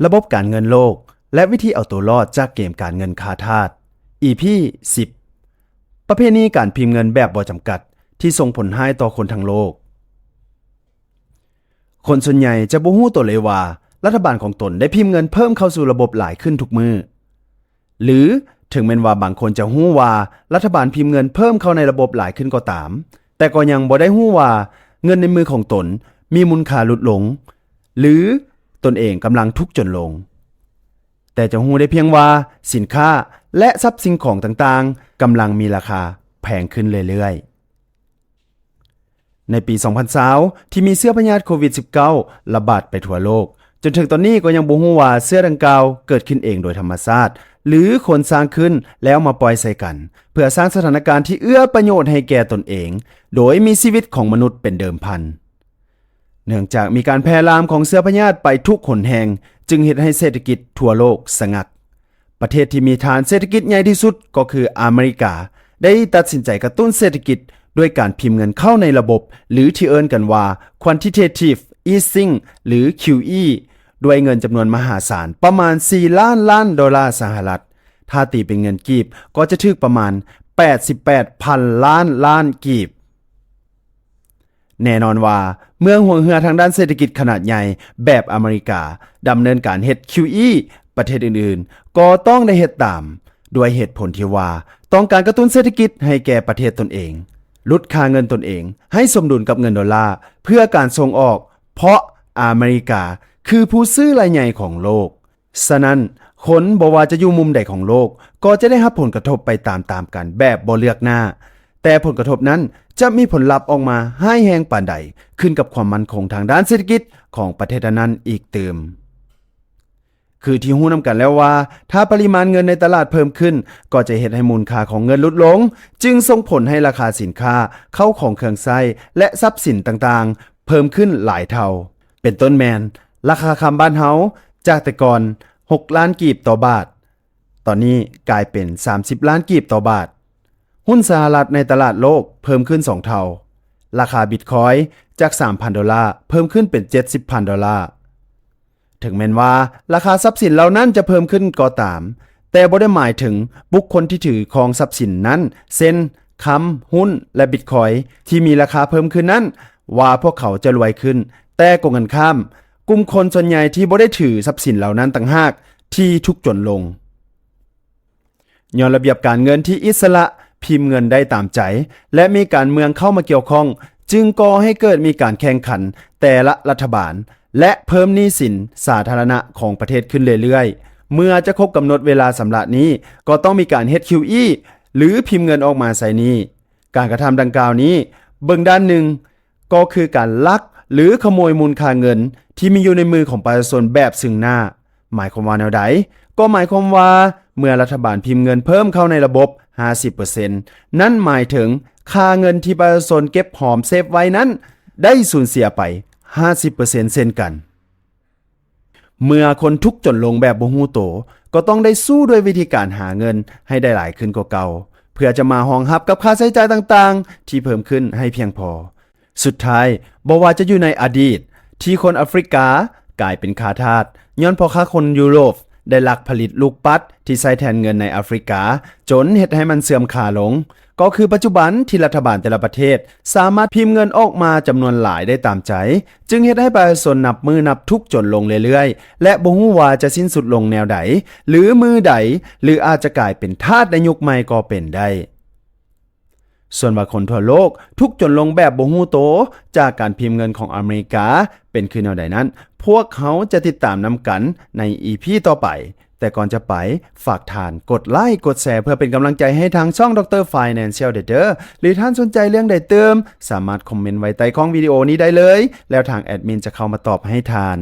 ລະບົບການເງິນໂລກ ແລະ ວິທີເອົາໂຕລອດຈາກເກມການເງິນຂ້າທາດ ອີ ພີ ສິບ ປະເພນີການພິມເງິນແບບບໍ່ຈຳກັດ ທີ່ສົ່ງຜົນຮ້າຍຕໍ່ຄົນທັງໂລກ. ຄົນສ່ວນໃຫຍ່ຈະບໍ່ຮູ້ຕົວເລີຍວ່າ ລັດຖະບານຂອງຕົນໄດ້ພິມເງິນເພີ່ມເຂົ້າສູ່ລະບົບຫຼາຍຂຶ້ນທຸກມື້. ຫຼື ເຖິງແມ່ນວ່າບາງຄົນຈະຮູ້ວ່າລັດຖະບານພິມເງິນເພີ່ມເຂົ້າໃນລະບົບຫຼາຍຂຶ້ນກໍຕາມ, ແຕ່ກໍຍັງບໍ່ໄດ້ຮູ້ວ່າເງິນໃນມືຂອງຕົນມີມູນຄ່າຫຼຸດລົງ ຫຼື ຕົນເອງກຳລັງທຸກຈົນລົງ. ແຕ່ຈະຮູ້ໄດ້ພຽງວ່າສິນຄ້າ ແລະ ຊັບສິ່ງຂອງຕ່າງໆກຳລັງມີລາຄາແພງຂຶ້ນເລື້ອຍໆ. ໃນປີສອງພັນຊາວ ທີ່ມີເຊື້ອພະຍາດໂຄວິດສິບເກົ້າ ລະບາດໄປທົ່ວໂລກ, ຈົນເຖິງຕອນນີ້ກໍຍັງບໍ່ຮູ້ວ່າເຊື້ອດັ່ງກ່າວເກີດຂຶ້ນເອງໂດຍທຳມະຊາດ ຫຼື ຄົນສ້າງຂຶ້ນແລ້ວມາປ່ອຍໃສ່ກັນ ເພື່ອສ້າງສະຖານະການທີ່ເອື້ອປະໂຫຍດໃຫ້ແກ່ຕົນເອງ ໂດຍມີຊີວິດຂອງມະນຸດເປັນເດີມພັນ. ເນື່ອງຈາກມີການແຜ່ລາມຂອງເຊື້ອພະຍາດໄປທຸກຫົນແຫ່ງ, ຈຶ່ງເຮັດໃຫ້ເສດຖະກິດທົ່ວໂລກສະຫງັກ. ປະເທດທີ່ມີຖານເສດຖະກິດໃຫຍ່ທີ່ສຸດກໍຄືອາເມລິກາ ໄດ້ຕັດສິນໃຈກະຕຸ້ນເສດຖະກິດດ້ວຍການພິມເງິນເຂົ້າໃນລະບົບ ຫຼື ທີ່ເອີ້ນກັນວ່າ Quantitative Easing ຫຼື QE ດ້ວຍເງິນຈຳນວນມະຫາສານປະມານສີ່ລ້ານລ້ານໂດລາສະຫະລັດ, ຖ້າຕີເປັນເງິນກີບກໍຈະຖືກປະມານແປດສິບແປດພັນລ້ານລ້ານກີບ. ແນ່ນອນວ່າເມື່ອຫົວເຮືອທາງດ້ານເສດຖະກິດຂະໜາດໃຫຍ່ແບບອາເມລິກາດຳເນີນການເຮັດ QE ປະເທດອື່ນໆກໍຕ້ອງໄດ້ເຮັດຕາມ ດ້ວຍເຫດຜົນທີ່ວ່າຕ້ອງການກະຕຸ້ນເສດຖະກິດໃຫ້ແກ່ປະເທດຕົນເອງ, ຫຼຸດຄ່າເງິນຕົນເອງໃຫ້ສົມດຸນກັບເງິນໂດລາເພື່ອການສົ່ງອອກ, ເພາະອາເມລິກາຄືຜູ້ຊື້ລາຍໃຫຍ່ຂອງໂລກ. ສະນັ້ນ, ຄົນບໍ່ວ່າຈະຢູ່ມຸມໃດຂອງໂລກ ກໍຈະໄດ້ຮັບຜົນກະທົບໄປຕາມໆກັນແບບບໍ່ເລືອກໜ້າ, ແຕ່ຜົນກະທົບນັ້ນຈະມີຜົນລັບອອກມາຮ້າຍແຮງປານໃດ ຂຶ້ນກັບຄວາມໝັ້ນຄົງທາງດ້ານເສດຖະກິດຂອງປະເທດນັ້ນໆອີກຕື່ມ. ຄືທີ່ຮູ້ນຳກັນແລ້ວວ່າ ຖ້າປະລິມານເງິນໃນຕະຫຼາດເພີ່ມຂຶ້ນ ກໍຈະເຮັດໃຫ້ມູນຄ່າຂອງເງິນຫຼຸດລົງ, ຈຶ່ງສົ່ງຜົນໃຫ້ລາຄາສິນຄ້າ, ເຂົ້າຂອງເຄື່ອງໃຊ້ ແລະ ຊັບສິນຕ່າງໆເພີ່ມຂຶ້ນຫຼາຍເທົ່າ. ເປັນຕົ້ນແມ່ນ ລາຄາຄຳບ້ານເຮົາ ຈາກແຕ່ກ່ອນຫົກລ້ານກີບຕໍ່ບາດ, ຕອນນີ້ກາຍເປັນສາມສິບລ້ານກີບຕໍ່ບາດ. ຫຸ້ນສະຫະລັດໃນຕະຫຼາດໂລກເພີ່ມຂຶ້ນສອງເທົ່າ. ລາຄາບິດຄອຍຈາກສາມພັນໂດລາເພີ່ມຂຶ້ນເປັນເຈັດສິບພັນໂດລາ. ເຖິງແມ່ນວ່າລາຄາຊັບສິນເຫຼົ່ານັ້ນຈະເພີ່ມຂຶ້ນກໍຕາມ, ແຕ່ບໍ່ໄດ້ໝາຍເຖິງບຸກຄົນທີ່ຖືຄອງຊັບສິນນັ້ນ ເຊັ່ນ ຄຳ, ຫຸ້ນ ແລະ ບິດຄອຍ ທີ່ມີລາຄາເພີ່ມຂຶ້ນນັ້ນ ວ່າພວກເຂົາຈະລວຍຂຶ້ນ, ແຕ່ກົງກັນຂ້າມ, ກຸ່ມຄົນສ່ວນໃຫຍ່ທີ່ບໍ່ໄດ້ຖືຊັບສິນເຫຼົ່ານັ້ນຕ່າງຫາກທີ່ທຸກຈົນລົງ. ຍ້ອນລະບຽບການເງິນທີ່ອິດສະຫຼະ, ພິມເງິນໄດ້ຕາມໃຈ ແລະ ມີການເມືອງເຂົ້າມາກ່ຽວຂ້ອງ, ຈຶ່ງກໍ່ໃຫ້ເກີດມີການແຂ່ງຂັນແຕ່ລະລັດຖະບານ ແລະ ເພີ່ມໜີ້ສິນສາທາລະນະຂອງປະເທດຂຶ້ນເລື້ອຍໆ. ເມື່ອຈະຄົບກຳນົດເວລາຊຳລະໜີ້, ກໍຕ້ອງມີການເຮັດ QE ຫຼື ພິມເງິນອອກມາໃຊ້ໜີ້. ການກະທຳດັ່ງກ່າວນີ້ ເບິ່ງດ້ານໜຶ່ງ ກໍຄືການລັກ ຫຼື ຂະໂມຍມູນຄ່າເງິນທີ່ມີຢູ່ໃນມືຂອງປະຊາຊົນແບບຊຶ່ງໜ້າ. ໝາຍຄວາມວ່າແນວໃດ? ກໍໝາຍຄວາມວ່າ ເມື່ອລັດຖະບານພິມເງິນເພີ່ມເຂົ້າໃນລະບົບຫ້າສິບເປີເຊັນ ນັ້ນໝາຍເຖິງຄ່າເງິນທີ່ປະຊາຊົນເກັບຫອມເຊບໄວ້ນັ້ນ ໄດ້ສູນເສຍໄປຫ້າສິບເປີເຊັນເຊັ່ນກັນ. ເມື່ອຄົນທຸກຈົນລົງແບບບໍ່ຮູ້ໂຕ, ກໍຕ້ອງໄດ້ສູ້ດ້ວຍວິທີການຫາເງິນໃຫ້ໄດ້ຫຼາຍຂຶ້ນກວ່າເກົ່າ, ເພື່ອຈະມາຮອງຮັບກັບຄ່າໃຊ້ຈ່າຍຕ່າງໆທີ່ເພີ່ມຂຶ້ນໃຫ້ພຽງພໍ. ສຸດທ້າຍ, ບໍ່ວ່າຈະຢູ່ໃນອະດີດທີ່ຄົນອາຟຣິກາກາຍເປັນຂ້າທາດ ຍ້ອນພໍ່ຄ້າຄົນຢູໂຣບໄດ້ລັກຜະລິດລູກປັດທີ່ໃຊ້ແທນເງິນໃນອາຟຣິກາ ຈົນເຮັດໃຫ້ມັນເສື່ອມຄ່າລົງ, ກໍຄືປັດຈຸບັນທີ່ລັດຖະບານແຕ່ລະປະເທດສາມາດພິມເງິນອອກມາຈຳນວນຫຼາຍໄດ້ຕາມໃຈ, ຈຶ່ງເຮັດໃຫ້ປະຊາຊົນນັບມື້ນັບທຸກຈົນລົງເລື້ອຍໆ ແລະ ບໍ່ຮູ້ວ່າຈະສິ້ນສຸດລົງແນວໃດ ຫຼື ມື້ໃດ ຫຼື ອາດຈະກາຍເປັນທາດໃນຍຸກໃໝ່ກໍເປັນໄດ້. ສ່ວນວ່າຄົນທົ່ວໂລກທຸກຈົນລົງແບບບໍ່ຮູ້ໂຕຈາກການພິມເງິນຂອງອາເມລິກາເປັນຄືແນວໃດນັ້ນ, ພວກເຮົາຈະຕິດຕາມນຳກັນໃນ ອີ ພີ ຕໍ່ໄປ. ແຕ່ກ່ອນຈະໄປ, ຝາກທ່ານກົດໄລກົດແຊເພື່ອເປັນກຳລັງໃຈໃຫ້ທາງຊ່ອງ Doctor Financial ເດີ ຫຼື ທ່ານສົນໃຈເລື່ອງໃດຕື່ມ, ສາມາດຄອມເມັນໄວ້ໃຕ້ຂອງວິດີໂອນີ້ໄດ້ເລີຍ, ແລ້ວທາງແອດມິນຈະເຂົ້າມາຕອບໃຫ້ທ່ານ.